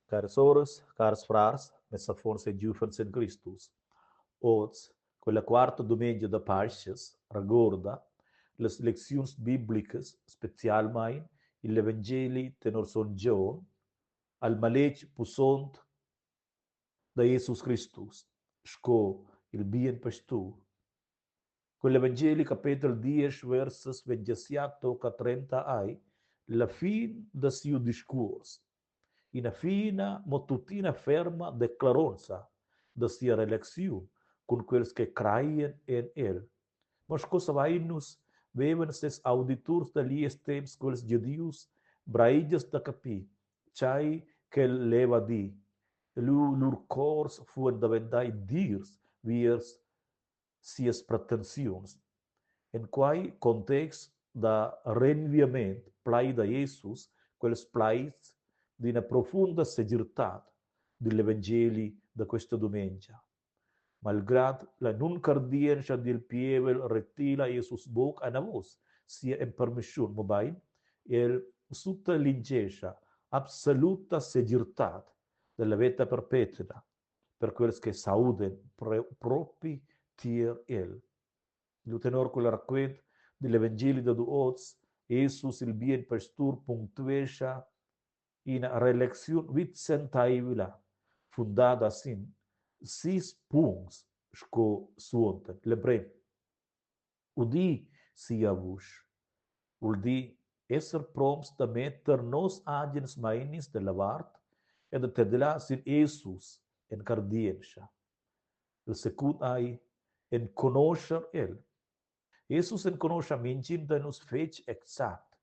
Caras soras, cars frars, mes affons e giuvens en Cristus. Oz, quella quarta dumengia da Paschas, regorda las lecziuns biblicas, specialmein igl evangeli tenor son Gion, al maletg pussont da Jesus Cristus, sco il bien pastur. Quel evangeli capetel diesch verses 27 tocca 30 ei la fin da siu discuors. Ina fina, mo tuttina ferma declaronza da sia relecziun cun quels che craien en el. Mo sco savein nus, vevan ses auditurs da gliez temps quels gedius breigias da capir tgei ch'el leva dir. Lu lur cors fuvan daventai dirs viers sias pretensiuns. En quei context da renviament plaida Jesus quels plaids d'ina profunda segirtad digl evangeli da questa dumengia. Malgrad la nuncardientscha dil pievel retila Jesus buc anavos sia empermischun, mobein el suttalingescha absoluta segirtad dalla veta perpetna per quels che s'auden propi tier el. Lu tenor quel raquent digl evangeli dad oz, Jesus il bien pastur punctuescha ina relecziun vicentaivla fundada sin sis puncts sco suonda. L'emprim, Udì sia vusch, vul dir esser promts da metter nos agens meinis dalla vart e da tedlar sin Jesus en cardientscha. Il secund ei enconoscher el. Jesus enconoscha mintgin da nus fetg exact,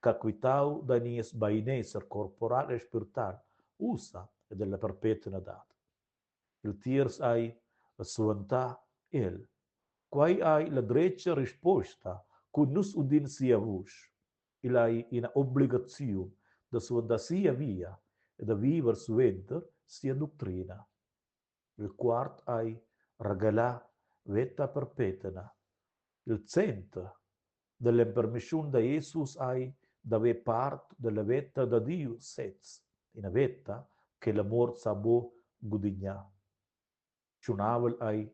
ch'ha quitau da nies beinesser corporal e spirtal, ussa ed ella perpetnadad. Il tiers ei suentar el. Quei ei la dretga risposta cu nus udin sia vusch. Igl ei ina obligaziun da suandar sia via e da viver suenter sia ductrina. Il quart ei regalar veta perpetna. Il center dall'empermischun da Jesus ei d'haver part dalla veta da Diu sez, ina veta che la mort sa buc gudignar. Tschunavel ei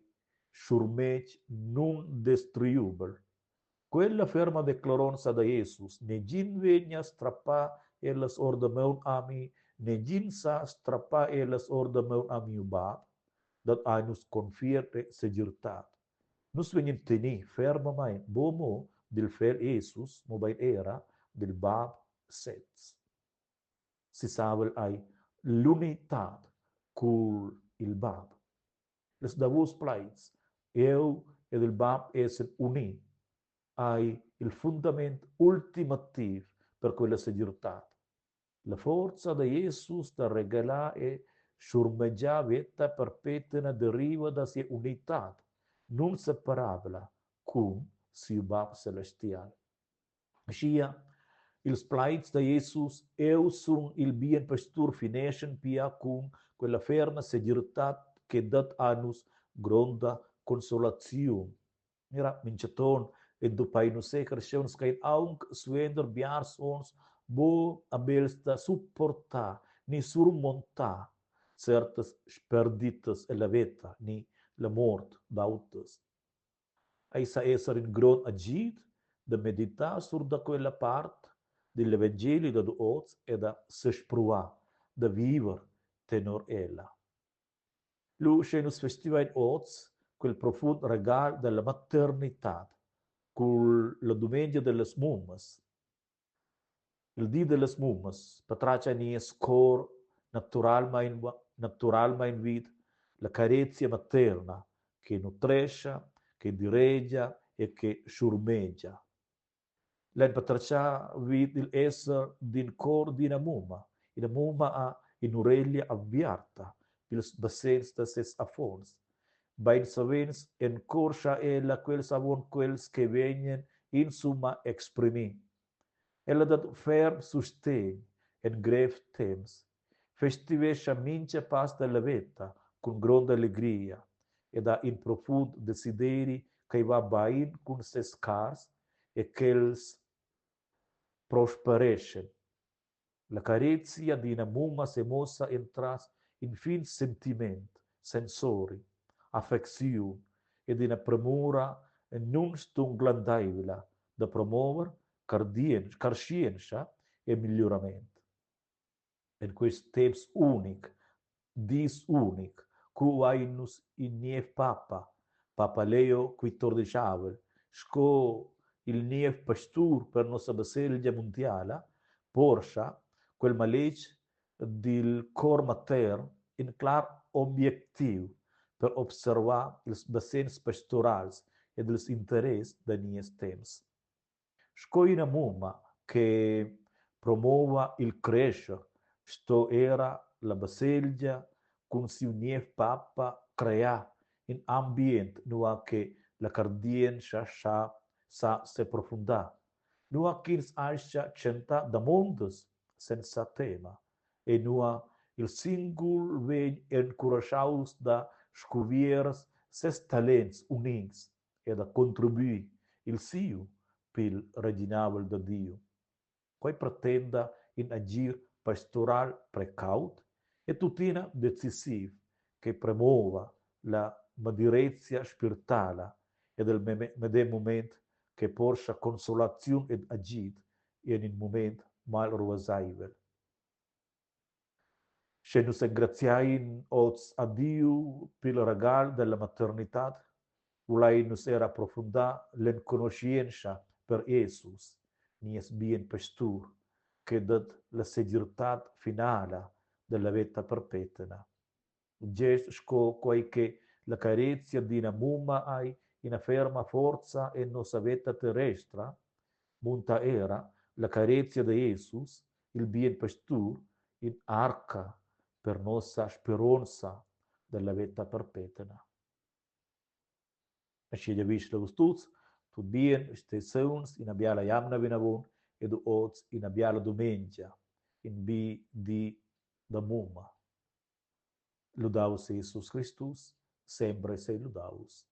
schurmetg nundestriubel. Quella ferma declaronza da Jesus, negin vegn a strappar ellas or da maun a mi, negin sa strappar ellas or da maun a miu bab, dat a nus confiert e segirtad. Nus vegnin teni fermamain buc mo dil Fegl Jesus, mobein era dil Bab sez. Sisavel ei l'unitad cul il Bab. Ils davos plaids, eu ed il Bab essen uni, ei il fundament ultimativ per quella segirtad. La forza da Jesus da regalar e schurmegiar veta perpetna deriva da sia unitad nunseparabla cun siu Bab celestial. Aschia, ils plaids da Jesus «Eu sun il bien pastur» fineschan pia cun quella ferma segirtad che dat a nus gronda consolaziun. Mira, mintgaton entupai nus e carstgauns ch'ein aunc suenter biars onns buc habels da supportar ni surmontar certas sperditas ella veta ni la mort d'auters. Ei sa esser in grond agid da meditar sur da quella part digl evangeli dad oz e da sespruar da viver tenor ella. Lu sche nus festivein oz quel profund regal dalla maternitad cul la dumengia dellas mummas. Il di dellas mummas patratga nies cor naturalmein naturalmein vid la carezia materna che nutrescha, che diregia e che schurmegia. Lein patratgar vid igl esser d'in cor d'ina mumma. Ina mumma ha in'ureglia aviarta pils basegns da ses affons. Beinsavens encorscha ella quels avon quels che vegnan insumma exprimi. Ella dat ferm sustegn en grev temps, festivescha mintga pass dalla veta cun gronda legria ed ha in profund desideri ch'ei va bein cun ses cars e ch'els prospereschien. La carezia d'ina mumma semuossa entras in fin sentiment, sensori, affecziun ed ina premura nunstunglanteivla da promover carschientscha e migliurament. En quest temps unic, dis unic, cu havein nus in niev papa, papa Leo XIV, sco il niev pastur per nossa baselgia mundiala, porscha quel maletg dil cor matern in clar objectiv per observar ils basegns pastorals ed ils interess da nies temps. Sco ina mumma che promova il crescher sto era la baselgia cun siu niev papa crear in ambient nua che la cardientscha sa seprofundar, nua ch'ins astga tschentar damondas senza tema e nua il singul vegn encuraschaus da scuvierer ses talents unics e da contribuir il siu pil reginavel da Diu. Quei pretenda in agir pastoral precaut e tuttina decisiv che promova la madirezia spirtala ed el medem mument che porscha consolaziun ed agid en in mument malruasseivel. Sche nus engraziain oz a Diu pil regal dalla maternitad, vulein nus era approfundar l'enconuschientscha per Jesus, nies bien pastur, che dat la segirtad finala dalla veta perpetna. Gest sco quei che la carezia d'ina mumma ei ina ferma forza en nossa veta terrestra, munta era la carezia da Jesus, il bien pastur, in arca per nossa speronza dalla veta perpetna. Aschia giavischel a vus tuts tut bien, stei sauns, ina biala jamna vinavon ed oz ina biala dumengia, in bi di da mumma. Ludaus Jesus Cristus, sempre sei ludaus.